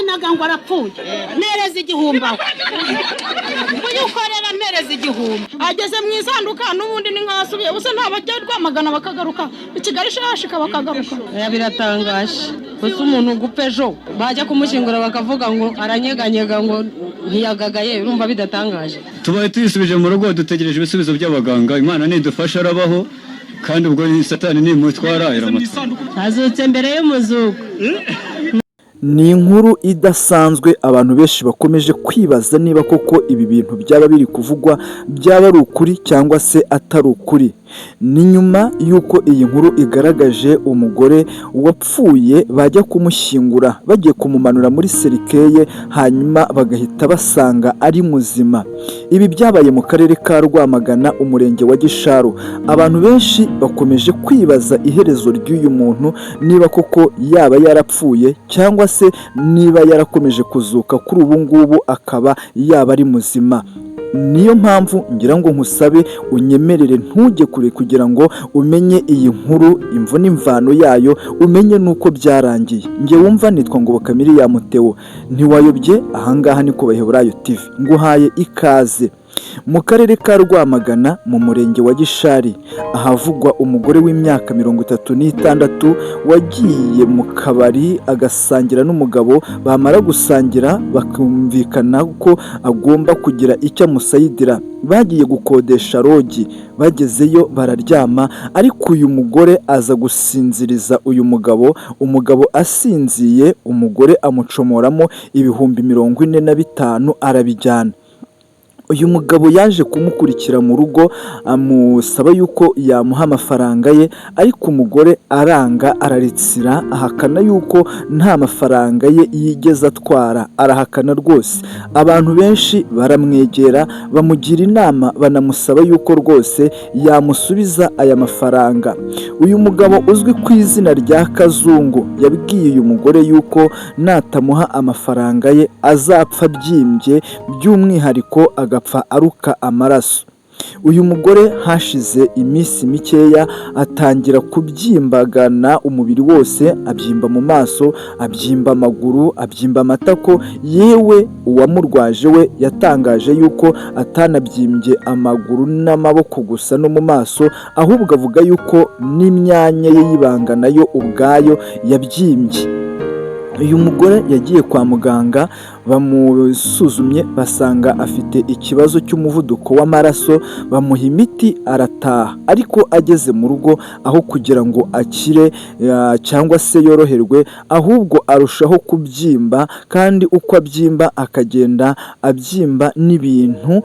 Babyinaga ngo arapfuye. Mpereza 1000 aho, uyu ukorera, mpereza 1000. Ageze mu isanduka n'ubundi ni nk'ahasubiye busa. Ntabajya Rwamagana bakagaruka i Kigali, shashika bakagaruka. Oya, biratangaje gusa. Umuntu gupfa ejo, bajya kumushyingura bakavuga ngo aranyeganyega, ngo ntiyagagaye. Urumva bidatangaje? Tubaye tuyisubije mu rugo, dutegereje ibisubizo by'abaganga. Imana nidufasha arabaho, kandi ubwo Satani nimutwara iramutwara. Azutse mbere y'umuzuko. Ni inkuru idasanzwe. Abantu benshi bakomeje kwibaza niba koko ibi bintu byaba biri kuvugwa byaba ari ukuri cyangwa se atari ukuri. Ni nyuma y'uko iyi nkuru igaragaje umugore wapfuye, bajya kumushyingura, bagiye kumumanura muri cercueil, hanyuma bagahita basanga ari muzima. Ibi byabaye mu karere ka Rwamagana, umurenge wa Gisharu. Abantu benshi bakomeje kwibaza iherezo ry'uyu muntu, niba koko yaba yarapfuye cyangwa se niba yarakomeje kuzuka, kuri ubu ngubu akaba yaba ari muzima. Niyo mpamvu ngira ngo nkusabe unyemerere ntujye kure kugira ngo umenye iyi nkuru, imvo n'imvano yayo, umenye n'uko byarangiye. Njye wumva nitwa Ngoboka Miriam Theo. Ntiwayobye, ahangaha ni ku Baheburayo TV, nguhaye ikaze. Mu karere ka Rwamagana, mu murenge wa Gishari, ahavugwa umugore w'imyaka 36 wagiye mu kabari agasangira n'umugabo. Bamara gusangira bakumvikana ko agomba kugira icyo amusayidira. Bagiye gukodesha lodge, bagezeyo bararyama, ariko uyu mugore aza gusinziriza uyu mugabo. Umugabo asinziye, umugore amucomoramo 45,000 arabijyana. Uyu mugabo yaje kumukurikira mu rugo, amusaba yuko yamuha amafaranga ye, ariko umugore aranga, araritsira, ahakana yuko nta mafaranga ye yigeze atwara, arahakana rwose. Abantu benshi baramwegera, bamugira inama, banamusaba yuko rwose yamusubiza aya mafaranga. Uyu mugabo uzwi ku izina rya Kazungu yabwiye uyu mugore yuko natamuha amafaranga ye azapfa abyimbye, by'umwihariko agapfa aruka amaraso. Uyu mugore hashize iminsi mikeya atangira kubyimbagana umubiri wose, abyimba mu maso, abyimba amaguru, abyimba amatako. Yewe, uwamurwaje we yatangaje yuko atanabyimbye amaguru n'amaboko gusa no mu maso, ahubwo avuga yuko n'imyanya ye y'ibanga nayo ubwayo yabyimbye. Uyu mugore yagiye kwa muganga, bamusuzumye basanga afite ikibazo cy'umuvuduko w'amaraso, bamuha imiti arataha. Ariko ageze mu rugo, aho kugira ngo akire cyangwa se yoroherwe, ahubwo arushaho kubyimba, kandi uko abyimba akagenda abyimba n'ibintu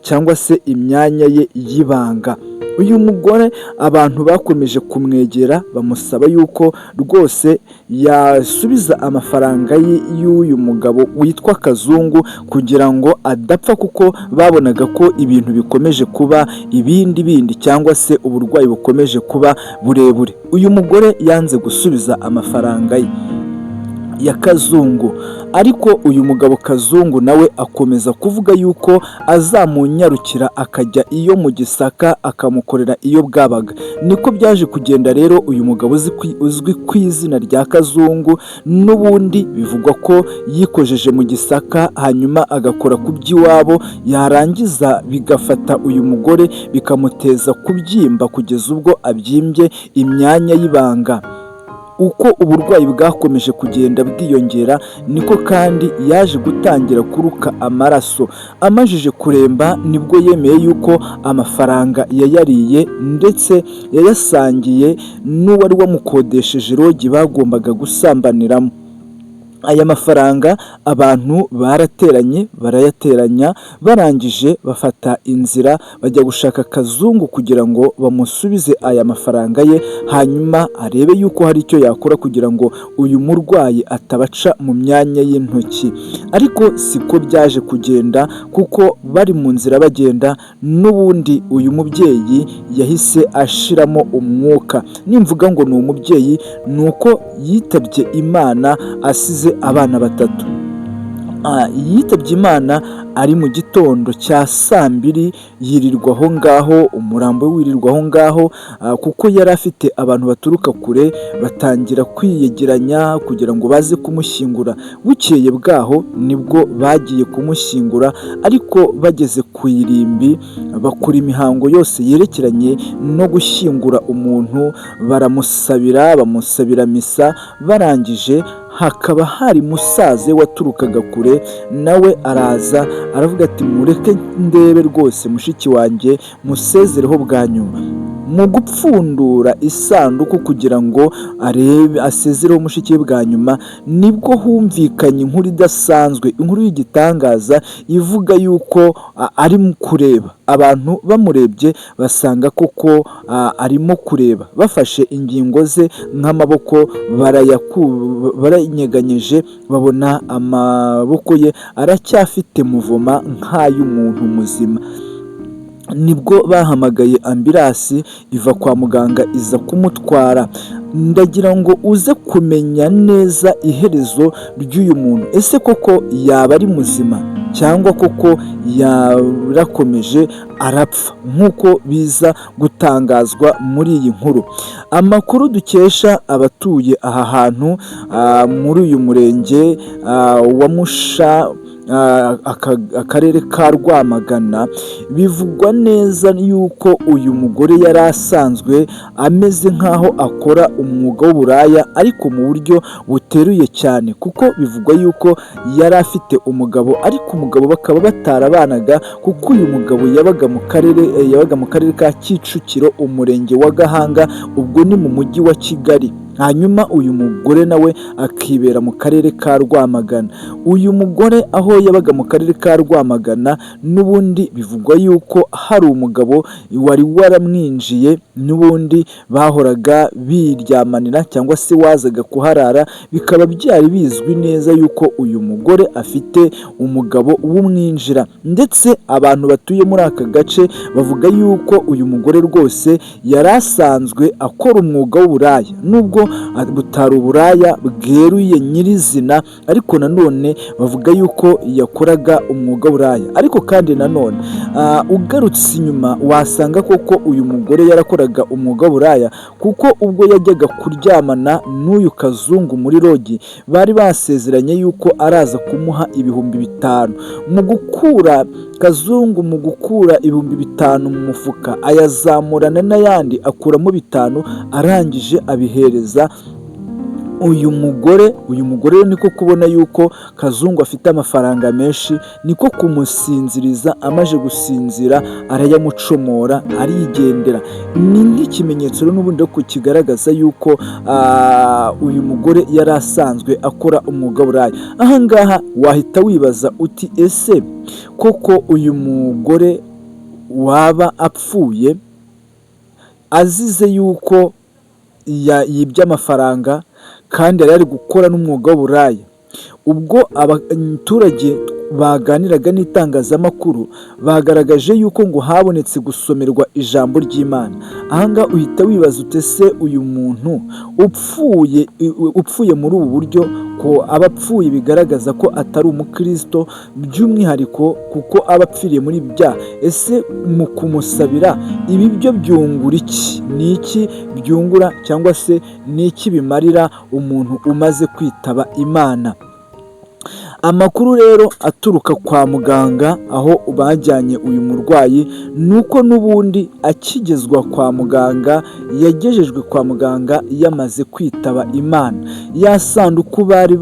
cyangwa se imyanya ye y'ibanga. Uyu mugore abantu bakomeje kumwegera, bamusaba yuko rwose yasubiza amafaranga ye y'uyu mugabo witwa Kazungu kugira ngo adapfa, kuko babonaga ko ibintu bikomeje kuba ibindi bindi cyangwa se uburwayi bukomeje kuba burebure. Uyu mugore yanze gusubiza amafaranga ye ya Kazungu, ariko uyu mugabo Kazungu nawe akomeza kuvuga yuko azamunyarukira akajya iyo mu Gisaka akamukorera iyo bwabaga. Niko byaje kugenda rero. Uyu mugabo uzwi ku izina rya Kazungu n'ubundi bivugwa ko yikojeje mu Gisaka, hanyuma agakora ku by'iwabo, yarangiza bigafata uyu mugore bikamuteza kubyimba kugeza ubwo abyimbye imyanya y'ibanga. Uko uburwayi bwakomeje kugenda bwiyongera, niko kandi yaje gutangira kuruka amaraso. Amajije kuremba nibwo yemeye yuko amafaranga yayariye, ndetse yayasangiye n'uwari wamukodesheje lodge bagombaga gusambaniramo. Aya mafaranga abantu barateranye, barayateranya, barangije bafata inzira bajya gushaka Kazungu kugira ngo bamusubize aya mafaranga ye, hanyuma arebe yuko hari icyo yakora kugira ngo uyu murwayi atabaca mu myanya y'intoki. Ariko siko byaje kugenda, kuko bari mu nzira bagenda n'ubundi uyu mubyeyi yahise ashiramo umwuka. Nimvuga ngo ni umubyeyi, ni uko yitabye Imana asize abana batatu. Yitabye Imana ari mu gitondo cya saa 2, yirirwa aho ngaho, umurambo we wirirwa aho ngaho, kuko yari afite abantu baturuka kure, batangira kwiyegeranya kugira ngo baze kumushyingura. Bukeye bwaho nibwo bagiye kumushyingura, ariko bageze ku irimbi bakora imihango yose yerekeranye no gushyingura umuntu, baramusabira, bamusabira misa. Barangije hakaba hari musaza waturukaga kure, nawe araza aravuga ati: "Mureke ndebe rwose mushiki wanjye, musezereho bwa nyuma." Mu gupfundura isanduku kugira ngo arebe asezereho mushiki we bwa nyuma, nibwo humvikanye inkuru idasanzwe, inkuru y'igitangaza ivuga yuko ari kureba. Abantu bamurebye basanga koko arimo kureba. Bafashe ingingo ze nk'amaboko baranyeganyeje, babona amaboko ye aracyafite mouvement nk'ay'umuntu muzima. Nibwo bahamagaye ambulance iva kwa muganga iza kumutwara. Ndagira ngo uze kumenya neza iherezo ry'uyu muntu. Ese koko yaba ari muzima, cyangwa koko yarakomeje arapfa nk'uko biza gutangazwa muri iyi nkuru? Amakuru dukesha abatuye aha hantu muri uyu murenge wa Musha, akarere ka Rwamagana, bivugwa neza yuko uyu mugore yari asanzwe ameze nk'aho akora umwuga w'uburaya, ariko mu buryo buteruye cyane, kuko bivugwa yuko yari afite umugabo, ariko umugabo bakaba batarabanaga, kuko uyu mugabo yabaga mu karere ka Kicukiro, umurenge wa Gahanga, ubwo ni mu mujyi wa Kigali, hanyuma uyu mugore nawe akibera mu karere ka Rwamagana. Uyu mugore aho yabaga mu karere ka Rwamagana, n'ubundi bivugwa yuko hari umugabo wari waramwinjiye, n'ubundi bahoraga biryamanira cyangwa se wazaga kuharara. Bikaba byari bizwi neza yuko uyu mugore afite umugabo w'umwinjira, ndetse abantu batuye muri aka gace bavuga yuko uyu mugore rwose yari asanzwe akora umwuga w'uburaya, nubwo butari uburaya bweruye nyirizina, ariko nanone bavuga yuko yakoraga umwuga w'uburaya. Ariko kandi nanone ugarutse inyuma wasanga koko uyu mugore yarakoraga umwuga w'uburaya, kuko ubwo yajyaga kuryamana n'uyu Kazungu muri lodge, bari basezeranye yuko araza kumuha 5000. Mu gukura Kazungu, mu gukura 5000 mu mufuka, ayazamurana n'ayandi, akuramo 5, arangije abihereza uyu mugore. Uyu mugore niko kubona yuko Kazungu afite amafaranga menshi, niko kumusinziriza. Amaze gusinzira arayamucomora, arigendera. Ni nk'ikimenyetso rero n'ubundi kigaragaza yuko uyu mugore yari asanzwe akora umwuga w'uburaya. Ahangaha wahita wibaza uti: "Ese koko uyu mugore waba apfuye azize yuko yibye amafaranga kandi yari ari gukora n'umwuga w'uburaya?" Ubwo abaturage baganiraga n'itangazamakuru, bagaragaje yuko ngo habonetse gusomerwa ijambo ry'Imana. Ahangaha uhita wibaza uti: "Ese uyu muntu upfuye muri ubu buryo, ko aba apfuye bigaragaza ko atari umukristo by'umwihariko, kuko aba apfiriye muri ibi byaha, ese mu kumusabira ibi byo byungura iki? Ni iki byungura, cyangwa se ni iki bimarira umuntu umaze kwitaba Imana?" Amakuru rero aturuka kwa muganga aho bajyanye uyu murwayi, ni uko n'ubundi akigezwa kwa muganga, yagejejwe kwa muganga yamaze kwitaba Imana. Ya sanduku bari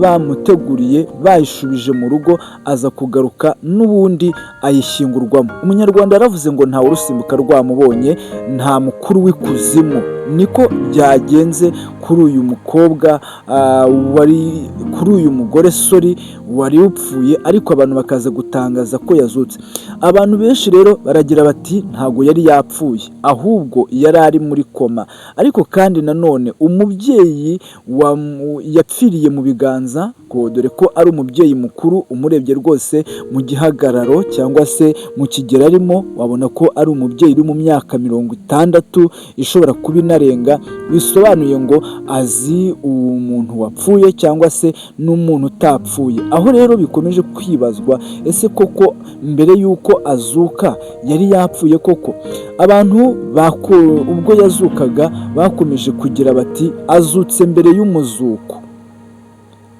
bamuteguriye bayishubije mu rugo, aza kugaruka n'ubundi ayishyingurwamo. Umunyarwanda yaravuze ngo ntawe urusimbuka rwamubonye, nta mukuru w'ikuzimu. Niko byagenze kuri uyu mukobwa wari, kuri uyu mugore, sorry, wari upfuye, ariko abantu bakaza gutangaza ko yazutse. Abantu benshi rero baragira bati: "Ntabwo yari yapfuye, ahubwo yari ari muri koma." Ariko kandi nanone umubyeyi yapfiriye mu biganza, kuko By'umwihariko dore ko ari umubyeyi mukuru, umurebye rwose mu gihagararo cyangwa se mu kigero arimo, wabona ko ari umubyeyi uri mu myaka 60 ishobora kuba inarenga. Bisobanuye ngo azi umuntu wapfuye cyangwa se n'umuntu utapfuye. Aho rero bikomeje kwibazwa: ese koko mbere y'uko azuka yari yapfuye koko? Abantu ubwo yazukaga bakomeje kugira bati: "Azutse mbere y'umuzuko."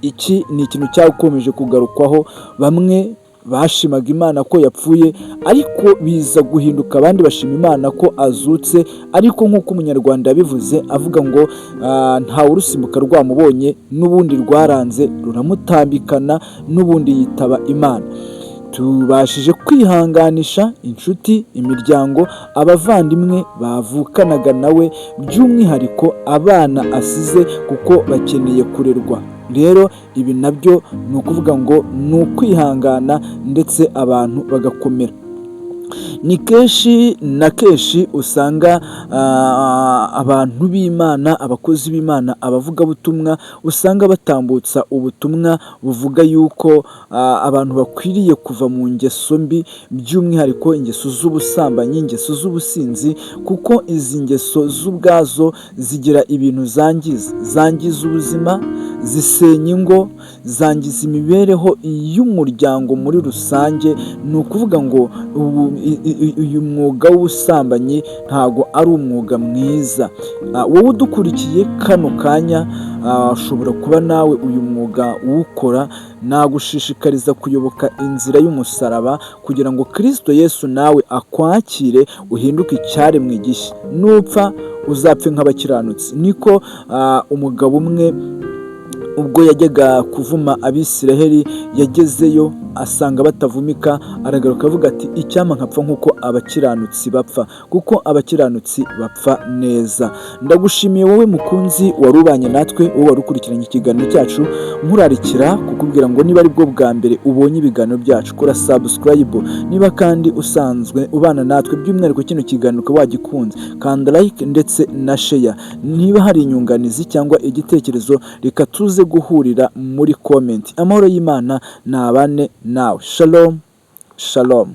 Iki ni ikintu cyakomeje kugarukwaho. Bamwe bashimaga Imana ko yapfuye, ariko biza guhinduka, abandi bashima Imana ko azutse. Ariko nk'uko Umunyarwanda yabivuze avuga ngo ntawe urusimbuka rwamubonye, n'ubundi rwaranze ruramutambikana, n'ubundi yitaba Imana. Tubashije kwihanganisha inshuti, imiryango, abavandimwe bavukanaga nawe, by'umwihariko abana asize, kuko bakeneye kurerwa. Rero ibi nabyo ni ukuvuga ngo ni ukwihangana ndetse abantu bagakomera. Ni kenshi na kenshi usanga abantu b'Imana, abakozi b'Imana, abavugabutumwa, usanga batambutsa ubutumwa buvuga yuko abantu bakwiriye kuva mu ngeso mbi, by'umwihariko ingeso z'ubusambanyi, ingeso z'ubusinzi, kuko izi ngeso z'ubwazo zigira ibintu zangiza: zangiza ubuzima, zisenya ingo, zangiza imibereho y'umuryango muri rusange. Ni ukuvuga ngo uyu mwuga w'ubusambanyi ntago ari umwuga mwiza. Wowe udukurikiye kano kanya, ushobora kuba nawe uyu mwuga uwukora. Nagushishikariza kuyoboka inzira y'umusaraba kugira ngo Kirisito Yesu nawe akwakire, uhinduke icyaremwe gishya. Nupfa uzapfe nk'abakiranutsi. Niko umugabo umwe ubwo yajyaga kuvuma Abisiraheli yagezeyo asanga batavumika, aragaruka avuga ati: "Icyampa nkapfa nk'uko abakiranutsi bapfa, kuko abakiranutsi bapfa neza." Ndagushimiye wowe mukunzi wari ubanye natwe, wowe wari ukurikiranye ikiganiro cyacu. Nkurarikira kukubwira ngo niba ari bwo bwa mbere ubonye ibiganiro byacu, kora subscribe. Niba kandi usanzwe ubana natwe, by'umwihariko kino kiganiro ukaba wagikunze, kanda like ndetse na share. Niba hari inyunganizi cyangwa igitekerezo, reka tuze guhurira muri comment. Amahoro y'Imana nabane nawe. Shalom shalom.